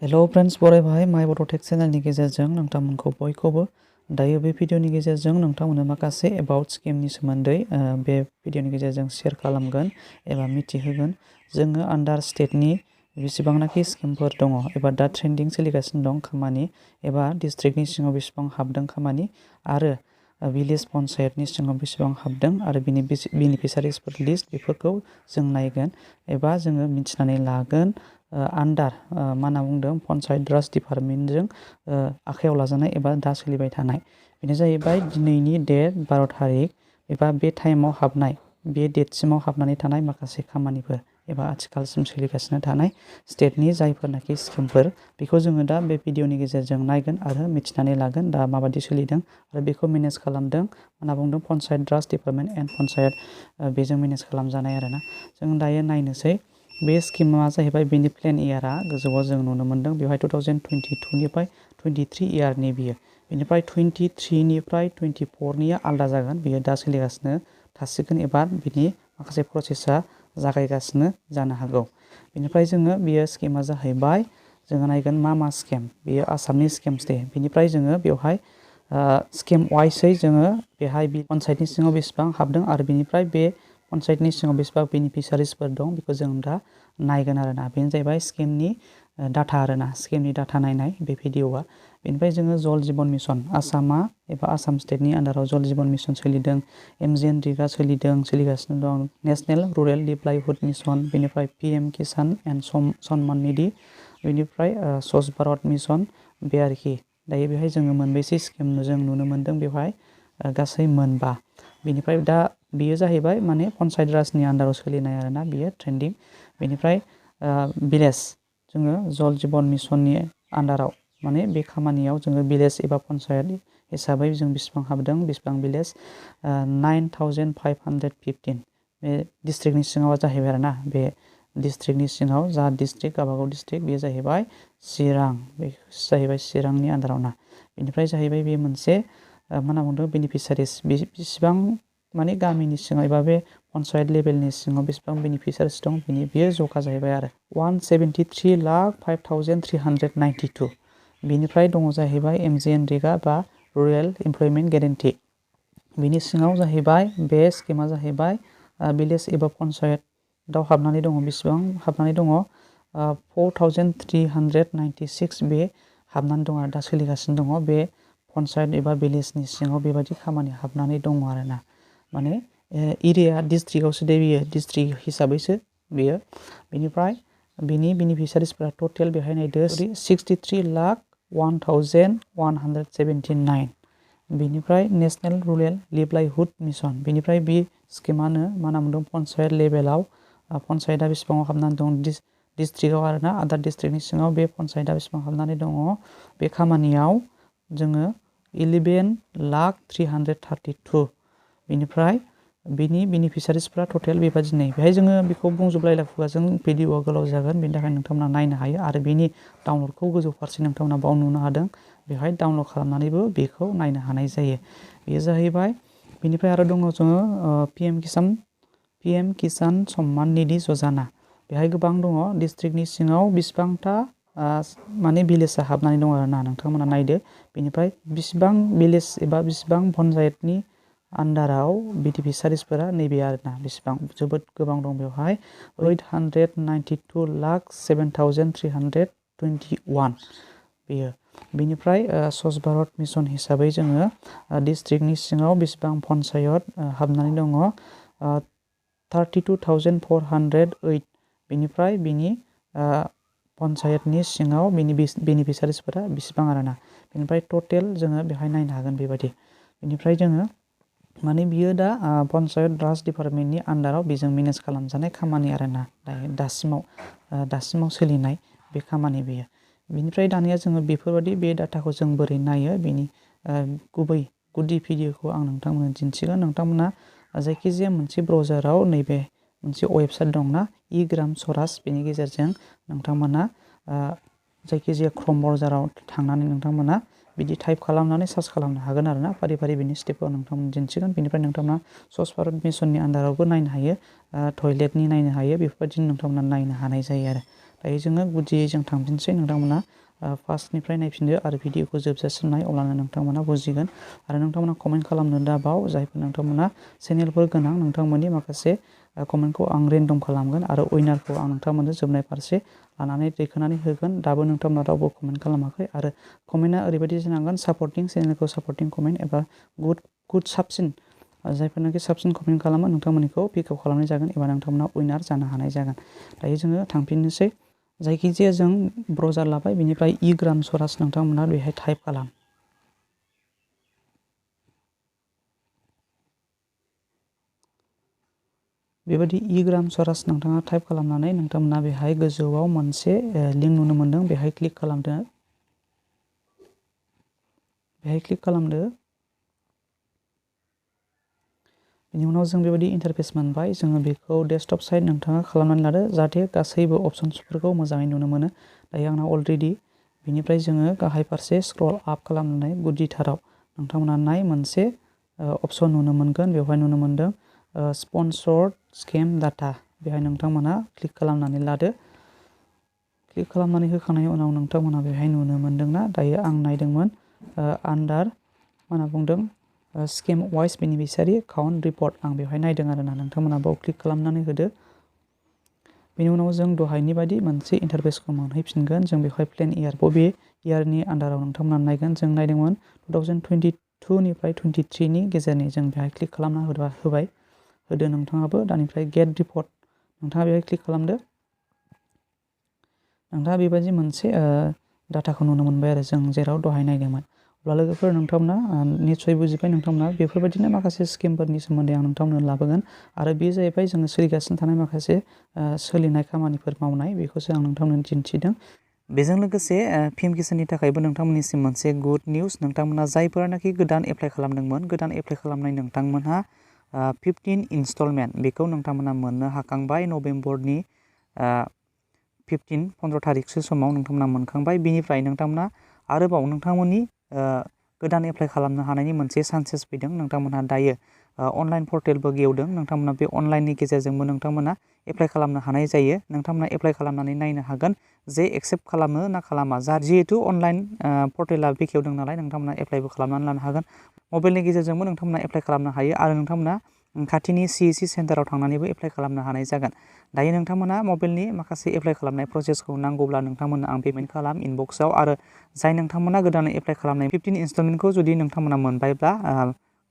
Hello friends बरायबाय माय बड'टेक चेनेलनि गेजेरजों नोंथांमोनखौ बयखौबो दायो बे भिडिअनि गेजेरजों नोंथांमोननो माखासे एबाउट स्किमनि सोमोन्दै बे भिडिअनि गेजेरजों शेयार खालामगोन एबा मिथिहोगोन। जोङो आन्डार स्टेटनि बेसेबांनाखि स्किमफोर दङ एबा दा ट्रेन्डिं सोलिगासिनो दं खामानि एबा डिस्ट्रिक्टनि सिङाव बेसेबां हाबदों खामानि आरो भिलेज पन्चायतनि सिङाव बेसेबां हाबदों आरो बिनि बेनिफिसारिसफोर लिस्ट बेफोरखौ जों नायगोन एबा जोङो मिथिनानै लागोन आन्डार मा होनना बुंदों पन्चायत राज डिपार्टमेन्टजों आखायाव लाजानाय एबा दा सोलिबाय थानाय बेनो जाहैबाय दिनैनि डेट 12 थारिख एबा बे टाइमाव हाबनाय बे डेटसिमाव हाबनानै थानाय माखासे खामानिफोर एबा आथिखालसिम सोलिगासिनो थानाय स्टेटनि जायफोरनाखि स्किमफोर बेखौ जोङो दा बे भिडिअनि गेजेरजों नायगोन आरो मिथिनानै लागोन दा माबायदि सोलिदों आरो बेखौ मेनेज खालामदों होनना बुंदों पन्चायत राज डिपार्टमेन्ट एन्ड पन्चायत बेजों मेनेज खालामजानाय आरोना जों दायो नायनोसै बे स्किमा जाहैबाय बेनि प्लेन इयारा गोजौआव जों नुनो मोन्दों बेवहाय 2022 निफ्राय 23 इयारनि बियो बेनिफ्राय 23 निफ्राय 24 निया आलादा जागोन बियो दा सोलिगासिनो थासिगोन एबा बिनि माखासे प्रसेसा जागायगासिनो जानो हागौ। बेनिफ्राय जोङो बियो स्किमा जाहैबाय जोङो नायगोन मा स्किम बेयो आसामनि स्किम्स दे बेनिफ्राय जोङो बेवहाय स्किम वाइसै जोङो बेहाय पन्चायतनि सिङाव बेसेबां हाबदों आरो बेनिफ्राय बे पन्चायतनि सिङाव बेसेबां बेनिफिसारिसफोर दं बेखौ जों दा नायगोन आरोना बेनो जाहैबाय स्किमनि डाटा आरोना स्किमनि डाटा नायनाय बे भिडिअआ बेनिफ्राय जोङो जल जीवन मिशन आसामा एबा आसाम स्टेटनि आन्डाराव जल जीवन मिशन सोलिदों MGNरेगा सोलिगासिनो दं नेशनेल रुरेल लाइभलीहुड मिशन बेनिफ्राय PM Kisan and Samman Nidhi बेनिफ्राय स्वच्छ भारत मिशन बे आरोखि दायो बेहाय जोङो मोनबेसे स्किम जों नुनो मोन्दों बेवहाय गासै मोनबा बेनिफ्राय दा बियो जाहैबाय माने पन्चायत राजनि आन्डाराव सोलिनाय आरोना बियो ट्रेन्डिं बेनिफ्राय भिलेज जोङो जल जीवन मिशननि आन्डाराव माने बे खामानियाव जोङो भिलेज एबा पन्चायत हिसाबै जों बेसेबां हाबदों बेसेबां भिलेज 9515 बे डिस्ट्रिक्टनि सिङाव जाहैबाय आरोना बे डिस्ट्रिक्टनि सिङाव जा डिस्ट्रिक्ट गावबागाव डिस्ट्रिक्ट बेयो जाहैबाय चिरां बे जाहैबाय चिरांनि आन्डाराव ना बेनिफ्राय जाहैबाय बे मोनसे मा होनना बुंदों बेनिफिसारिस बेसेबां माने गामिनि सिङाव एबा बे पन्चायत लेभेलनि सिङाव बेसेबां बेनिफिसारिस दं बेयो जखा जाहैबाय आरो 173,05,392 बेनिफ्राय दङ जाहैबाय MGNरेगा बा रुरेल एमप्लयमेन्ट गेरेन्टि बेनि सिङाव जाहैबाय बे स्किमा जाहैबाय भिलेज एबा पन्चायतआव हाबनानै दङ बेसेबां हाबनानै दङ 4,396 बे हाबनानै दङ आरो दा सोलिगासिनो दङ बे पन्चायत एबा भिलेजनि सिङाव बेबायदि खामानि हाबनानै दङ आरोना माने एरिया डिस्ट्रिक्टआवसो दे बियो डिस्ट्रिक्ट हिसाबैसो बेयो बेनिफ्राय बिनि बेनिफिसारिसफोरा टटेल बेहाय नायदो 63,01,179 बेनिफ्राय नेशनेल रुरेल लाइभलीहुड मिशन बेनिफ्राय बे स्किमानो मा होनना बुंदों पन्चायत लेभेलाव पन्चायतआ बेसेबाङाव हाबनानै दं डिस्ट्रिक्टआव आरोना आदार डिस्ट्रिक्टनि सिङाव बे पन्चायतआ बेसेबां हाबनानै दङ बे खामानियाव जोङो 11,03,32 बेनिफ्राय बिनि बेनिफिसारिसफोरा टटेल बेबादिनो बेहाय जोङो बेखौ बुंजोबलायला खुगाजों भिडिअआ गोलाव जागोन बेनि थाखाय नोंथांमोना नायनो हायो आरो बेनि डाउनलडखौ गोजौ फारसे नोंथांमोना बाव नुनो हादों बेहाय डाउनलड खालामनानैबो बेखौ नायनो हानाय जायो बेयो जाहैबाय बेनिफ्राय आरो दङ जोङो PM किसान सम्मान निधि योजना बेहाय गोबां दङ डिस्ट्रिक्टनि सिङाव बेसेबांथा माने भिलेजआ हाबनानै दङ आरोना नोंथांमोना नायदो बेनिफ्राय बेसेबां भिलेज एबा बेसेबां पन्चायतनि आन्डाराव बेनिफिसारिसफोरा नैबे आरोना बेसेबां जोबोद गोबां दं बेवहाय 892,07,321 बेयो बेनिफ्राय स्वच्छ भारत मिशन हिसाबै जोङो डिस्ट्रिक्टनि सिङाव बेसेबां पन्चायत हाबनानै दङ 32,408 बेनिफ्राय बिनि पन्चायतनि सिङाव बिनि बेनिफिसारिसफोरा बेसेबां आरोना बेनिफ्राय टटेल जोङो बेहाय नायनो हागोन बेबायदि बेनिफ्राय जोङो माने बियो दा पन्चायत राज डिपार्टमेन्टनि आन्डाराव बेजों मेनेज खालामजानाय खामानि आरोना दासिमाव सोलिनाय बे खामानि बेयो बेनिफ्राय दानिया जोङो बेफोरबायदि बे डाटाखौ जों बोरै नायो बेनि गुदि भिडिअखौ आं नोंथांमोननो दिन्थिगोन नोंथांमोना जायखिजाया मोनसे ब्राउजाराव नैबे मोनसे वेबसाइट दंना ग्राम स्वराज बेनि गेजेरजों नोंथांमोना जायखिजाया क्रम ब्राउजाराव थांनानै नोंथांमोना बिदि टाइप खालामनानै सार्च खालामनो हागोन आरोना फारि फारि बिनि स्टेपखौ नोंथांमोन दिन्थिगोन बेनिफ्राय नोंथांमोना स्वच्छ भारत मिशननि आन्डारावबो नायनो हायो टयलेटनि नायनो हायो बेफोरबायदिनो नोंथांमोना नायनो हानाय जायो आरो दायो जोङो गुदियै जों थांफिनसै नोंथांमोना फार्स्टनिफ्राय नायफिनदो आरो भिडिअखौ जोबजासिम नाय अब्लानो नोंथांमोना बुजिगोन आरो नोंथांमोना कमेन्ट खालामनो दाबाव जायफोर नोंथांमोना चेनेलफोर गोनां नोंथांमोननि माखासे कमेन्टखौ आं रेन्डम खालामगोन आरो उइनारखौ आं नोंथांमोननो जोबनाय फारसे लानानै दैखोनानै होगोन दाबो नोंथांमोना रावबो कमेन्ट खालामाखै आरो कमेन्टआ ओरैबायदि जानांगोन सापर्टिं चेनेलखौ सापर्टिं कमेन्ट एबा गुड साबसिन जायफोरनाखि साबसिन कमेन्ट खालामो नोंथांमोननिखौ पिकआप खालामनाय जागोन एबा नोंथांमोना उइनार जानो हानाय जागोन दायो जोङो थांफिननोसै जायखिजाया जों ब्राउजार लाबाय बिनिफ्राय ग्राम सरास नोंथांमोना बेहाय टाइप खालाम बेबायदि ग्राम सरास नोंथाङा टाइप खालामनानै नोंथांमोना बेहाय गोजौआव मोनसे लिंक नुनो मोनदों बेहाय क्लिक खालामदो बेनि उनाव जों बेबायदि इन्टारफेस मोनबाय जोङो बेखौ डेस्कटप साइड नोंथाङा खालामनानै लादो जाहाथे गासैबो अपसन्सफोरखौ मोजाङै नुनो मोनो दायो आंना अलरेडि बेनिफ्राय जोङो गाहाय फारसे स्क्रल आप खालामनानै गुदिथाराव नोंथांमोना नाय मोनसे अपसन नुनो मोनगोन बेवहाय नुनो मोनदों स्पन्सर्ड स्केम डाटा बेहाय नोंथांमोना क्लिक खालामनानै लादो क्लिक खालामनानै होखांनायनि उनाव नोंथांमोना बेहाय नुनो मोनदोंना दायो आं नायदोंमोन आन्डार मा होनना बुंदों scam wise beneficiary account report आं बेवहाय नायदों आरोना नोंथांमोना बाव क्लिक खालामनानै होदो बेनि उनाव जों दहायनि बायदि मोनसे इन्टारफेसखौ मोनहैफिनगोन जों बेवहाय प्लेन इयार बबे इयारनि आन्डाराव नोंथांमोना नायगोन जों नायदोंमोन 2022 निफ्राय 23नि गेजेरनि जों बेहाय क्लिक खालामना होबाय होदो नोंथाङाबो दानिफ्राय गेट रिपर्ट नोंथाङा बेहाय क्लिक खालामदो नोंथाङा बेबायदि मोनसे डाटाखौ नुनो मोनबाय आरो जों जेराव दहाय नायदोंमोन अब्ला लोगोफोर नोंथांमोना निस्सय बुजिबाय नोंथांमोना बेफोरबायदिनो माखासे स्किमफोरनि सोमोन्दै आं नोंथांमोननो लाबोगोन आरो बे जाहैबाय जोङो सोलिगासिनो थानाय माखासे सोलिनाय खामानिफोर मावनाय बेखौसो आं नोंथांमोननो दिन्थिदों बेजों लोगोसे पिएम किसाननि थाखायबो नोंथांमोननिसिम मोनसे गुड निउस नोंथांमोना जायफोरानाखि गोदान एप्लाइ खालामदोंमोन गोदान एप्लाइ खालामनाय नोंथांमोनहा 15 इनस्टलमेन्ट बेखौ नोंथांमोना मोननो हाखांबाय नभेम्बरनि 15 थारिखसो समाव नोंथांमोना मोनखांबाय बिनिफ्राय नोंथांमोना आरोबाव नोंथांमोननि गोदान एप्लाइ खालामनो हानायनि मोनसे चान्सेस फैदों नोंथांमोनहा दायो अनलाइन पर्टेलबो गेवदों नोंथांमोना बे अनलाइननि गेजेरजोंबो नोंथांमोना एप्लाइ खालामनो हानाय जायो नोंथांमोना एप्लाइ खालामनानै नायनो हागोन जे एक्सेप्ट खालामो ना खालामा जिहेतु अनलाइन पर्टेला बेखेवदों नालाय नोंथांमोना एप्लाइबो खालामनानै लानो हागोन मबाइलनि गेजेरजोंबो नोंथांमोना एप्लाइ खालामनो हायो आरो नोंथांमोना खाथिनि CSC सेन्टाराव थांनानैबो एप्लाइ खालामनो हानाय जागोन दायो नोंथांमोना मबाइलनि माखासे एप्लाइ खालामनाय प्रसेसखौ नांगौब्ला नोंथांमोना आं पेमेन्ट खालाम इनबक्सआव आरो जाय नोंथांमोना गोदानै एप्लाइ खालामनाय 15 इनस्टलमेन्टखौ जुदि नोंथांमोना मोनबायब्ला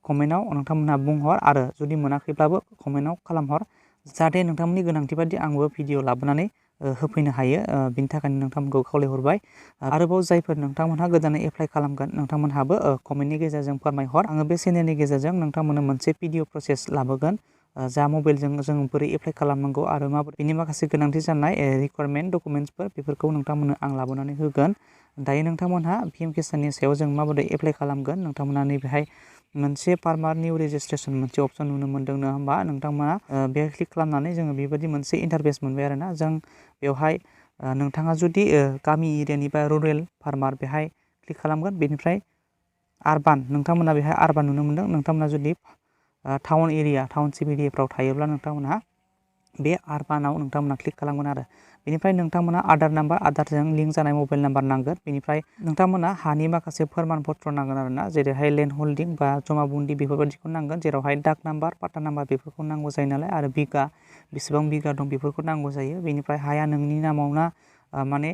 कमेन्टआव नोंथांमोनहा बुंहर आरो जुदि मोनाखैब्लाबो कमेन्टआव खालामहर जाहाथे नोंथांमोननि गोनांथि बादि आंबो भिडिअ लाबोनानै होफैनो हायो बिनि थाखायनो नोंथांमोनखौ खावलायहरबाय आरोबाव जायफोर नोंथांमोनहा गोदानै एप्लाइ खालामगोन नोंथांमोनहाबो कमेन्टनि गेजेरजों फोरमायहर आङो बे चेनेलनि गेजेरजों नोंथांमोननो मोनसे भिडिअ प्रसेस लाबोगोन जा मबाइलजों जों बोरै एप्लाइ खालामनांगौ आरो माबोरै बेनि माखासे गोनांथि जानाय रिक्वायरमेन्ट डकुमेन्टसफोर बेफोरखौ नोंथांमोननो आं लाबोनानै होगोन दायो नोंथांमोनहा पिएम किसाननि सायाव जों माबोरै एप्लाइ खालामगोन नोंथांमोनहा नैबेहाय मोनसे फार्मार निउ रेजिस्ट्रेसन मोनसे अपसन नुनो मोनदों नङा होमबा नोंथांमोना बेहाय क्लिक खालामनानै जोङो बेबायदि मोनसे इन्टारफेस मोनबाय आरोना जों बेवहाय नोंथाङा जुदि गामि एरियानि बा रुरेल फार्मार बेहाय क्लिक खालामगोन बेनिफ्राय आरबान नोंथांमोना बेहाय आरबान नुनो मोनदों नोंथांमोना जुदि टाउन एरिया टाउनशिप एरियाफ्राव थायोब्ला नोंथांमोनहा बे आरबानाव नोंथांमोना क्लिक खालामगोन आरो बेनिफ्राय नोंथांमोना आधार नाम्बार आधारजों लिंक जानाय मबाइल नाम्बार नांगोन बेनिफ्राय नोंथांमोना हानि माखासे फोरमान पत्र नांगोन आरोना जेरैहाय लेन्ड हल्डिं बा जमाबुन्दि बेफोरबायदिखौ नांगोन जेरावहाय डाक नाम्बार पाटा नाम्बार बेफोरखौ नांगौ जायो नालाय आरो बिगा बेसेबां बिगा दं बेफोरखौ नांगौ जायो बेनिफ्राय हाया नोंनि नामाव ना माने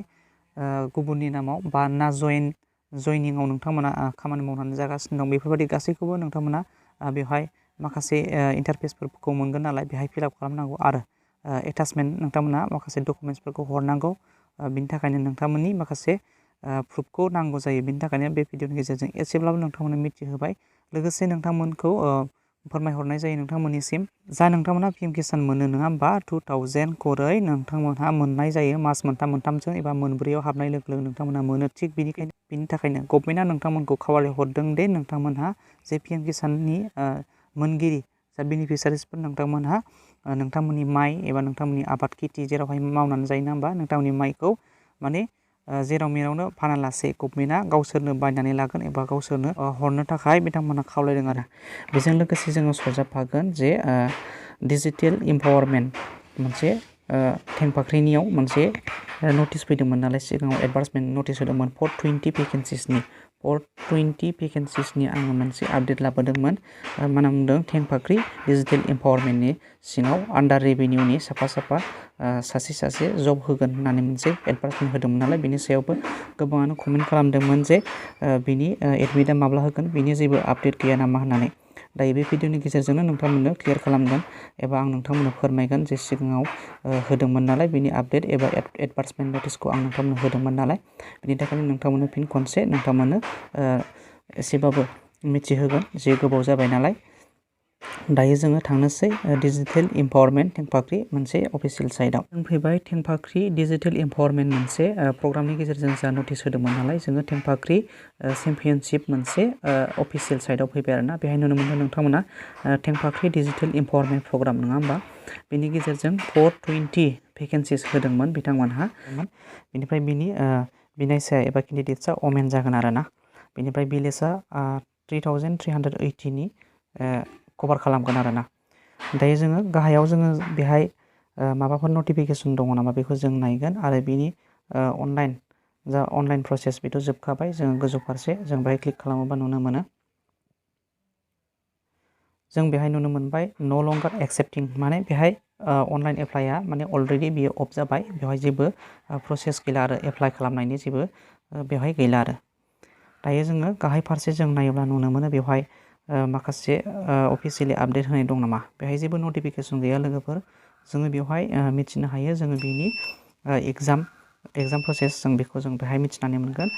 गुबुननि नामाव बा ना जयनिंआव नोंथांमोना खामानि मावनानै जागासिनो दं बेफोरबायदि गासैखौबो नोंथांमोना बेवहाय माखासे इन्टारफेसफोरखौ मोनगोन नालाय बेहाय फिलआप खालामनांगौ आरो एटाचमेन्ट नोंथांमोना माखासे डकुमेन्टसफोरखौ हरनांगौ बिनि थाखायनो नोंथांमोननि माखासे प्रुफखौ नांगौ जायो बिनि थाखायनो बे भिडिअनि गेजेरजों एसेब्लाबो नोंथांमोननो मिथिहोबाय लोगोसे नोंथांमोनखौ फोरमायहरनाय जायो नोंथांमोननिसिम जा नोंथांमोना पिएम किसान मोनो नङा होमबा 2000 खरै नोंथांमोनहा मोननाय जायो मास मोनथामजों एबा मोनब्रैयाव हाबनाय लोगो लोगो नोंथांमोना मोनो थिग बिनि थाखायनो गभर्नमेन्टआ नोंथांमोनखौ खावलायहरदों दे नोंथांमोनहा जे पिएम किसाननि मोनगिरि जा बेनिफिसियारिसफोर नोंथांमोनहा नोंथांमोननि माइ एबा नोंथांमोननि आबाद खेथि जेरावहाय मावनानै जायो ना होमबा नोंथांमोननि माइखौ माने जेराव मेरावनो फानालासे गभर्नमेन्टआ गावसोरनो बायनानै लागोन एबा गावसोरनो हरनो थाखाय बिथांमोना खावलायदों आरो बेजों लोगोसे जोङो सरजाबफागोन जे डिजिटेल इम्पावारमेन्ट मोनसे टेंकपाख्रिनियाव मोनसे नटिस फैदोंमोन नालाय सिगाङाव एडभार्टाइजमेन्ट नटिस होदोंमोन 420 भेकेन्सिसनि 420 भेकेन्सिसनि आङो मोनसे आपडेट लाबोदोंमोन मा होनना बुंदों टेंकपाख्रि डिजिटेल एम्पावारमेन्टनि सिङाव आन्डार रेभिनिउनि साफा सासे जब होगोन होननानै मोनसे एडभार्टाइजमेन्ट होदोंमोन नालाय बेनि सायावबो गोबाङानो कमेन्ट खालामदोंमोन जे बिनि एडमिटआ माब्ला होगोन बिनि जेबो आपडेट गैया नामा होननानै दायो बे भिडिअनि गेजेरजोंनो नोंथांमोननो क्लियार खालामगोन एबा आं नोंथांमोननो फोरमायगोन जे सिगाङाव होदोंमोन नालाय बिनि आपडेट एबा एडभार्टाइजमेन्ट नटिसखौ आं नोंथांमोननो होदोंमोन नालाय बिनि थाखायनो नोंथांमोननो फिन खनसे नोंथांमोननो एसेबाबो मिथिहोगोन जे गोबाव जाबाय नालाय दायो जोङो थांनोसै डिजिटेल एम्पावारमेन्ट टेंकपाख्रि मोनसे अफिसियेल साइटआव जों फैबाय टेंकपाख्रि डिजिटेल एम्पावारमेन्ट मोनसे प्रग्रामनि गेजेरजों जा नटिस होदोंमोन नालाय जोङो टेंकपाख्रि चेम्पियनशिप मोनसे अफिसियेल साइटआव फैबाय आरोना बेहाय नुनो मोनदों नोंथांमोना टेंकपाख्रि डिजिटेल एम्पावारमेन्ट प्रग्राम नङा होमबा बेनि गेजेरजों 420 भेकेन्सिस होदोंमोन बिथांमोनहा बेनिफ्राय बिनि बिनायसाया एबा केन्डिडेट्सआ अमेन जागोन आरोना बेनिफ्राय भिलेजआ 3380नि कभार खालामगोन आरोना दायो जोङो गाहायाव जोङो बेहाय माबाफोर नटिफिकेसन दङ नामा बेखौ जों नायगोन आरो बिनि अनलाइन प्रसेस बेथ' जोबखाबाय जोङो गोजौ फारसे जों बेहाय क्लिक खालामोबा नुनो मोनो जों बेहाय नुनो मोनबाय नो लंगार एक्सेप्टिं माने बेहाय अनलाइन एप्लाइआ माने अलरेडि बियो अफ जाबाय बेवहाय जेबो प्रसेस गैला आरो एप्लाइ खालामनायनि जेबो बेवहाय गैला आरो दायो जोङो गाहाय फारसे जों नायोब्ला नुनो मोनो बेवहाय माखासे अफिसियेलि आपडेट होनाय दं नामा बेहाय जेबो नटिफिकेसन गैया लोगोफोर जोङो बेवहाय मिथिनो हायो जोङो बिनि एग्जाम प्रसेस जों बेखौ जों बेहाय मिथिनानै मोनगोन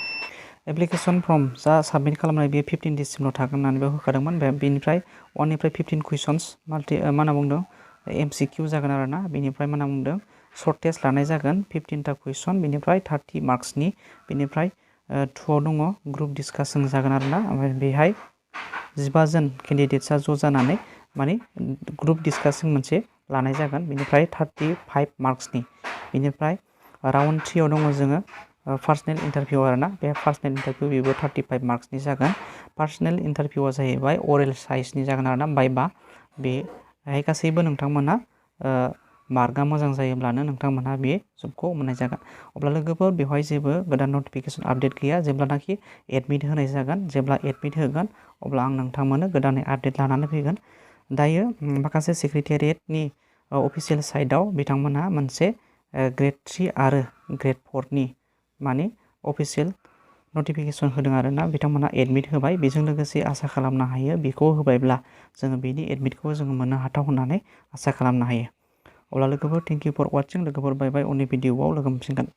एप्लिकेसन फर्म जा साबमिट खालामनाय बेयो 15 डिसेम्बराव थागोन होननानै बेयाव होखादोंमोन बेनिफ्राय 1निफ्राय 15 कुइसन्स मा होनना बुंदों MCQ जागोन आरोना बेनिफ्राय मा होनना बुंदों सर्ट टेस्ट लानाय जागोन 15टा कुइसन बेनिफ्राय 30 मार्क्सनि बेनिफ्राय 2आव दङ ग्रुप डिसकासन जागोन आरोना ओमफ्राय बेहाय 15 जन केन्डिडेट्सआ ज' जानानै माने ग्रुप डिसकासन मोनसे लानाय जागोन बेनिफ्राय 35 मार्क्सनि बेनिफ्राय राउन्ड 3आव दङ जोङो पार्सनेल इन्टारभिउ आरोना बे पार्सनेल इन्टारभिउ बेबो 35 मार्क्सनि जागोन पार्सनेल इन्टारभिउआ जाहैबाय अरेल साइन्सनि जागोन आरोना बाइबा बेहाय गासैबो नोंथांमोना मार्कआ मोजां जायोब्लानो नोंथांमोनहा बे जबखौ मोननाय जागोन अब्ला लोगोफोर बेवहाय जेबो गोदान नटिफिकेसन आपडेट गैया जेब्लानाखि एडमिट होनाय जागोन जेब्ला एडमिट होगोन अब्ला आं नोंथांमोननो गोदानै आपडेट लानानै फैगोन दायो माखासे सेक्रेटारियेटनि अफिसियेल साइटआव बिथांमोनहा मोनसे ग्रेड 3 आरो ग्रेड 4नि माने अफिसियेल नटिफिकेसन होदों आरोना बिथांमोनहा एडमिट होबाय बेजों लोगोसे आसा खालामनो हायो बेखौ होबायब्ला जोङो बेनि एडमिटखौ जोङो मोननो हाथाव होननानै आसा खालामनो हायो अब्ला लोगोफोर थेंक इउ फर वाचिं लोगोफोर बाय बाय उननि भिडिअआव लोगो मोनफिनगोन